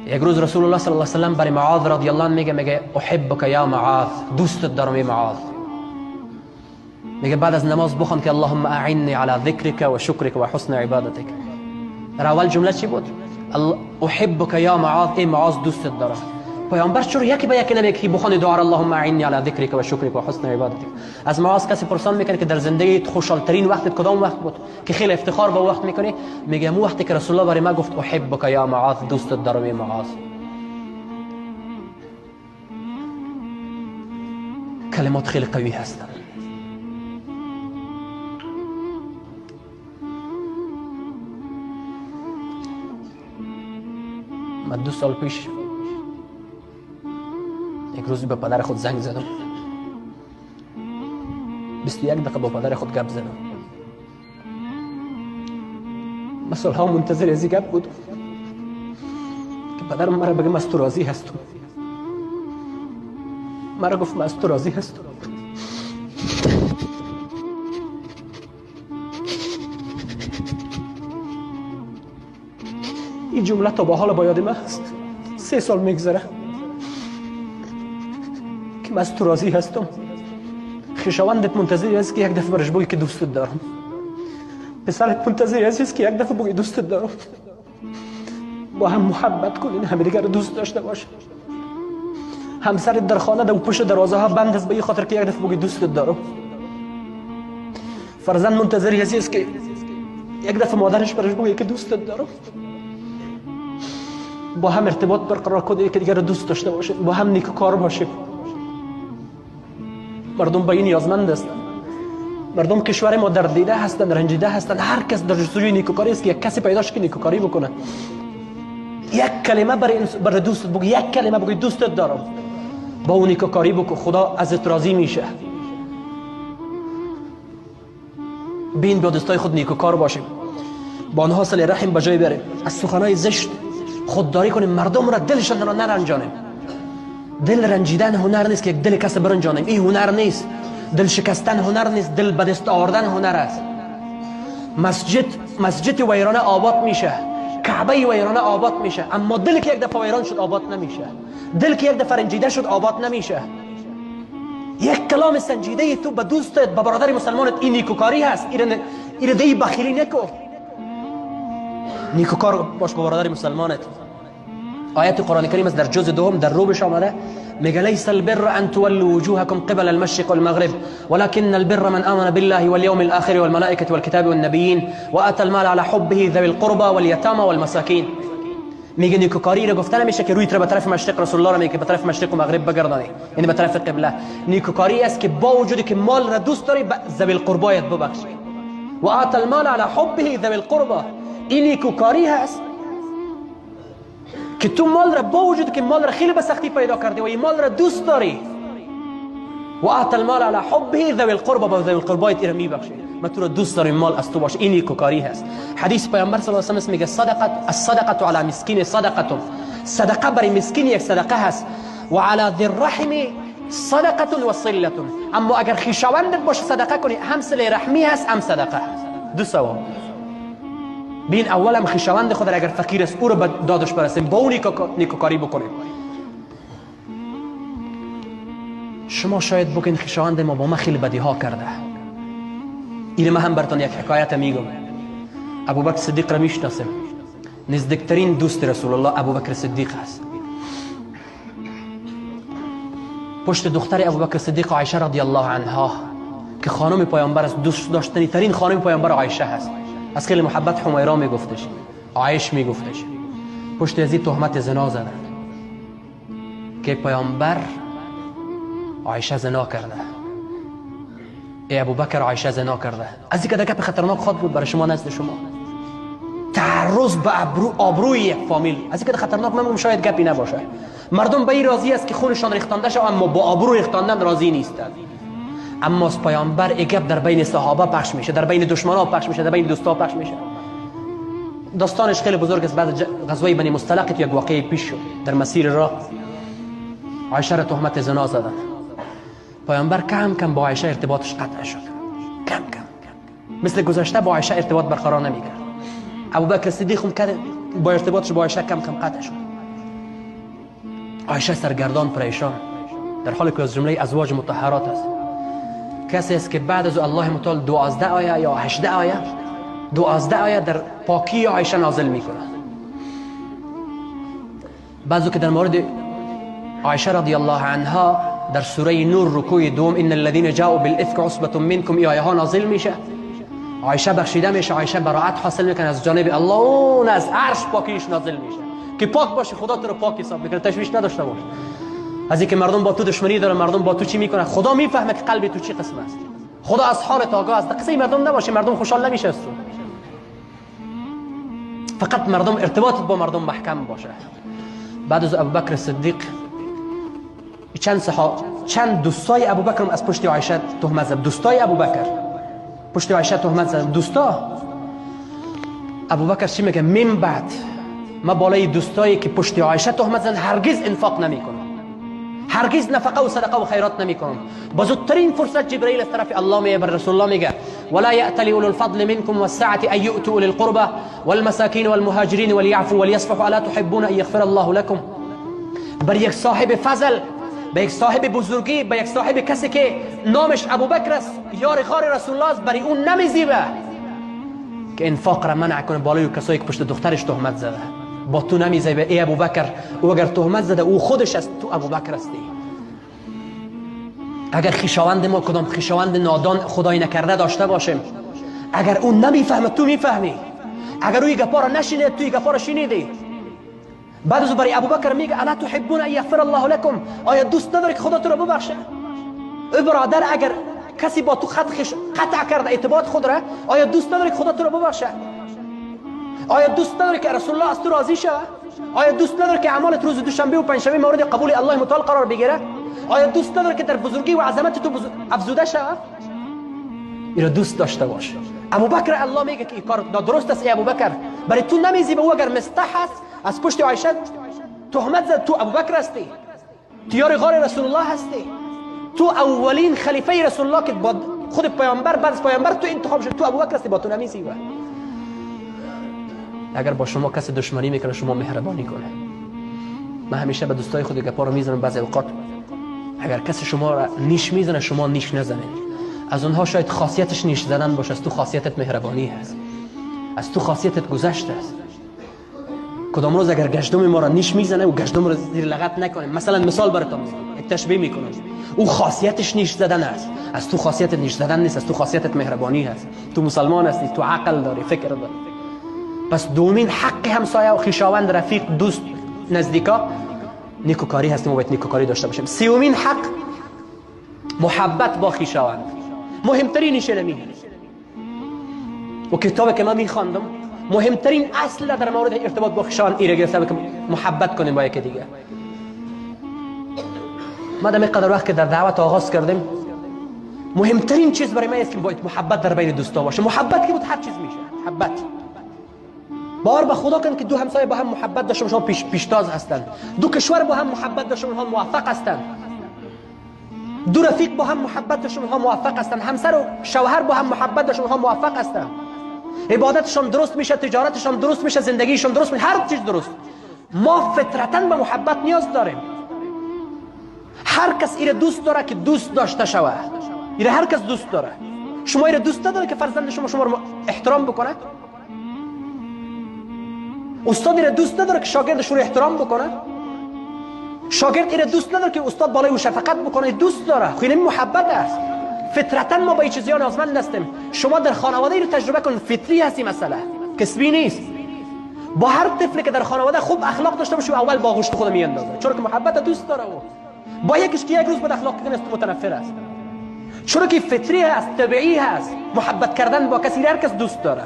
یک روز رسول الله صلی الله علیه و سلم برای معاذ رضی الله عنه میگه احبک یا معاذ، دوستت دارم ای معاذ. میگه بعد از نماز بخوان که اللهم اعنی علی ذکرک و شکرک و حسن عبادتک. در اول جمله چی بود؟ احبک یا معاذ، ای معاذ دوستت دارم. پیامبر چرا یکی به یکی نمیگه که بخوان دعا اللهم اعنی علی ذکرک و شکرک و حسن عبادتک؟ از معاذ کسی پرسان میکنه که در زندگی خوشحال ترین وقتت کدام وقت بود که خیلی افتخار به وقت میکنی؟ میگه مو وقتی که رسول الله برای ما گفت احبک یا معاذ، دوستت دارم ای معاذ. کلمات خیلی قوی هستند. من 2 سال پیش یک روزی به پدر خود زنگ زدم، 21 دقیقه با پدر خود گپ زدم. من سالها منتظر از این گپ بودم که پدرم مرا بگه من از تو راضی هستم. مرا گفت من از تو راضی هستم. این جمله تا به حال با یاد من هست. 3 سال میگذره که من از تو راضی هستم. خویشاوندت منتظر است که یک دفعه برش بگی که دوستت دارم. پسرت منتظر است که یک دفعه بگی دوستت دارم. با هم محبت کنین، همدیگر رو دوست داشته باشین. همسرت در خانه در پشت دروازه ها بند است به این خاطر که یک دفعه بگی دوستت دارم. فرزند منتظر است که یک دفعه مادرش برش بگه که دوستت دارم. با هم ارتباط برقرار کنید، که دیگر رو دوست داشته باشید، با هم نیکوکار باشید. مردم به این نیازمند هستند. مردم کشور ما درد دیده هستند، رنجیده هستند. هر کس در جستجوی نیکوکاری است که یک کسی پیدا شه که نیکوکاری بکنه. یک کلمه برای دوستت بگو، یک کلمه بگو دوستت دارم، با اون نیکوکاری بکن، خدا ازت راضی میشه. بین با دوستای خود نیکوکار باشیم، با آنها صله رحم به جای بریم، از سخنهای زشت خودداری کنیم، مردم را دلشان را نرنجانیم. دل رنجیدن هنر نیست که یک دل کس برنجانیم، این هنر نیست. دل شکستن هنر نیست، دل به دست آوردن هنر است. مسجد ویرانه آباد میشه، کعبه ویرانه آباد میشه، اما دل که یک دفعه ویران شد آباد نمیشه. دل که یک دفعه رنجیده شد آباد نمیشه. یک کلام سنجیده تو به دوستت، به برادر مسلمانت، این نیکوکاری هست. این دی بخیلی نکو، نیکوکار باش با برادر مسلمانت. آیت قرآن کریم است در جزء دوم در روبش آمده، میگه لیس البر ان تولوا وجوهكم قبل المشرق والمغرب ولكن البر من آمن بالله واليوم الآخر والملائكة والكتاب والنبيين وآتى المال على حبه ذوي القربى واليتامى والمساكين. میگه نیکوکاری را گفته نمیشه که روی به طرف مشرق، رسول الله را میگه به طرف مشرق و مغرب بگردانی، یعنی به طرف قبله. نیکوکاری است که با وجودی که مال را دوست داری ذوی القربایت ببخشی. و آتى المال على حبه ذوی القربى، این نیکوکاری هست که تو مال را با وجود که مال را خیلی به سختی پیدا کردی و این مال را دوست داری، و آتى المال على حبه ذوی القربى، با ذوی القربایت را میبخشی. ما تو را دوست داریم، مال از تو باشه، این نیکوکاری هست. حدیث پیامبر صلی الله علیه و سلم میگه صدقه الصدقه علی مسکین صدقه، صدقه برای مسکین یک صدقه هست، و علی ذی الرحم صدقه و صله. اما اگر خویشاوندت باشه صدقه کنی، هم صله رحمی هست هم صدقه، دو ثواب. بین اول هم خویشاوند خود را اگر فقیر است او را به دادش برسیم، با اون نیکوکاری بکنیم. شما شاید بگین خویشاوند ما با ما خیلی بدی ها کرده. این ما هم براتون یک حکایت میگم. ابوبکر صدیق را میشناسیم، نزدیکترین دوست رسول الله ابوبکر صدیق است. پشت دختر ابوبکر صدیق عایشه رضی الله عنها که خانم پیامبر است، دوست داشتنی ترین خانم پیامبر عایشه هست. از خیلی محبت حمیرا میگفتش، عایش میگفتش. پشت از این تهمت زنا زدن که پیامبر عایشه زنا کرده، ای ابوبکر عایشه زنا کرده. از این که گپ خطرناک خواد بود برای شما، نزد شما تعرض به آبروی یک فامیل، از این که خطرناک من میگم شاید گپی نباشه. مردم به این راضی است که خونشان ریختانده شود، اما با آبرو ریختاندن راضی نیستند. اما از پیامبر ای گپ در بین صحابه پخش میشه، در بین دشمنا پخش میشه، در بین دوستا پخش میشه. داستانش خیلی بزرگ است. بعد غزوه بنی مصطلق یک واقعه پیش شد در مسیر راه، عایشه را تهمت زنا زدن. پیامبر کم کم با عایشه ارتباطش قطع شد، کم کم مثل گذشته با عایشه ارتباط برقرار نمیکرد. ابوبکر صدیق هم کرد با ارتباطش با عایشه کم کم قطع شد. عایشه سرگردان پریشان، در حالی که از جمله ازواج مطهرات است، کسی است که بعد از الله متعال 12 آیه یا 18 آیه، 12 آیه در پاکی عایشه نازل میکنه. بعضی که در مورد عایشه رضی الله عنها در سوره نور رکوع دوم ان الذين جاءوا بالافك عصبة منكم ای آیه ها نازل میشه، عایشه بخشیده میشه، عایشه براعت حاصل میکنه از جانب الله، اون از عرش پاکیش نازل میشه که پاک باشه، خدا تو رو پاک حساب میکنه، تشویش نداشته باش از اینکه مردم با تو دشمنی دارن، مردم با تو چی میکنن، خدا میفهمه که قلب تو چی قسم است، خدا از حالت آگاه است. قصه مردم نباشه، مردم خوشحال نمیشه از تو، فقط مردم ارتباطت با مردم محکم باشه. بعد از ابوبکر صدیق چند دوستای ابوبکر از پشت عایشه تهمت زد، دوستای ابوبکر پشت عایشه تهمت زد، دوستا ابوبکر چی میگه؟ من بعد ما بالای دوستایی که پشت عایشه تهمت زدن هرگز انفاق نمیکنم، هرگز نفقه و صدقه و خیرات نمیکنم. با زودترین فرصت جبرئیل از طرف الله میگه بر رسول الله، میگه ولا يأتل اولو الفضل منكم والسعة ان يؤتوا اولي القربى والمساكين والمهاجرين وليعفوا وليصفحوا الا تحبون ان يغفر الله لكم. بر یک صاحب فضل، به یک صاحب بزرگی، به یک صاحب کسی که نامش ابوبکر است، یار غار رسول الله است، برای اون نمیزیبه که انفاق را منع کنه بالای کسایی که پشت دخترش تهمت زده. با تو نمیزیبه ای ابوبکر، او اگر تهمت زده او خودش است، تو ابوبکر هستی. اگر خویشاوند ما کدام خویشاوند نادان خدای نکرده داشته باشیم، اگر اون نمیفهمه تو میفهمی، اگر او گپا را نشینه تو گپا را شنیدی. بعد از برای ابوبکر میگه الا تحبون ان یغفر الله لكم، آیا دوست نداری که خدا تو را ببخشه؟ ای برادر، اگر کسی با تو خط قطع کرده اعتماد خود را، آیا دوست نداری که خدا تو را ببخشه؟ آیا دوست نداری که رسول الله از تو راضی شود؟ آیا دوست نداری که اعمالت روز دوشنبه و پنجشنبه مورد قبول الله متعال قرار بگیره؟ آیا دوست نداری که در بزرگی و عظمت تو افزوده شود؟ ایرا دوست داشته باش. ابوبکر الله میگه که این کار نادرست است ای ابوبکر، برای تو نمیزیبه. او اگر مستح است از پشت عایشه تهمت زد، تو ابوبکر هستی، تو یار غار رسول الله هستی، تو اولین خلیفه رسول الله که با خود پیامبر بعد از پیامبر تو انتخاب شد، تو ابوبکر هستی، با تو نمیزیبه. اگر با شما کسی دشمنی میکنه شما مهربانی کنه. من همیشه به دوستای خود گپا رو میزنم، بعضی اوقات اگر کسی شما را نیش میزنه شما نیش نزنید. از اونها شاید خاصیتش نیش زدن باشه، از تو خاصیتت مهربانی هست، از تو خاصیتت گذشت است. کدام روز اگر گشتم ما را نیش میزنه و گشتم را زیر لغت نکنیم، مثلا مثال براتون میگم، یک تشبیه میکنم، او خاصیتش نیش زدن است، از تو خاصیتت نیش زدن نیست، از تو خاصیتت مهربانی هست. تو مسلمان هستی، تو عقل داری، فکر داری. پس دومین حق همسایه و خویشاوند، رفیق، دوست، نزدیکا نیکوکاری هستیم و باید نیکوکاری داشته باشیم. سومین حق محبت با خویشاوند، مهمترینش نمی و کتابی که من میخواندم مهمترین اصل در مورد ارتباط با خویشاوند ایره گرفته که محبت کنیم با یکی دیگه. ما در قدر وقت که در دعوت آغاز کردیم، مهمترین چیز برای من است که باید محبت در بین دوستا باشه. محبت که بود هر چیز میشه. محبت بار به خدا کن که دو همسایه با هم محبت داشته باشن، پیشتاز هستند. دو کشور با هم محبت داشته باشن، موفق هستند. دو رفیق با هم محبت داشته باشن، موفق هستند. همسر و شوهر با هم محبت داشته باشن، موفق هستند. عبادتشان درست میشه، تجارتشان درست میشه، زندگیشان درست میشه، هر چیز درست. ما فطرتاً به محبت نیاز داریم. هر کس ایره دوست داره که دوست داشته شود. ایره هر کس دوست داره. شما ایره دوست نداره که فرزند شما شما رو احترام بکنه؟ استاد ایره دوست نداره که شاگردش رو احترام بکنه؟ شاگرد ایره دوست نداره که استاد بالای او شفقت بکنه؟ دوست داره. خب این محبت است. فطرتاً ما به این چیزا نیازمند هستیم. شما در خانواده رو تجربه کن، فطری هستی، مسئله کسبی نیست. با هر طفلی که در خانواده خوب اخلاق داشته باشه اول باغوش خود میاندازه، چون که محبت دوست داره. او با یکیش که یک روز بد اخلاق کنه متنفر است، چون که فطری هست، طبیعی هست. محبت کردن با کسی هر کس دوست داره.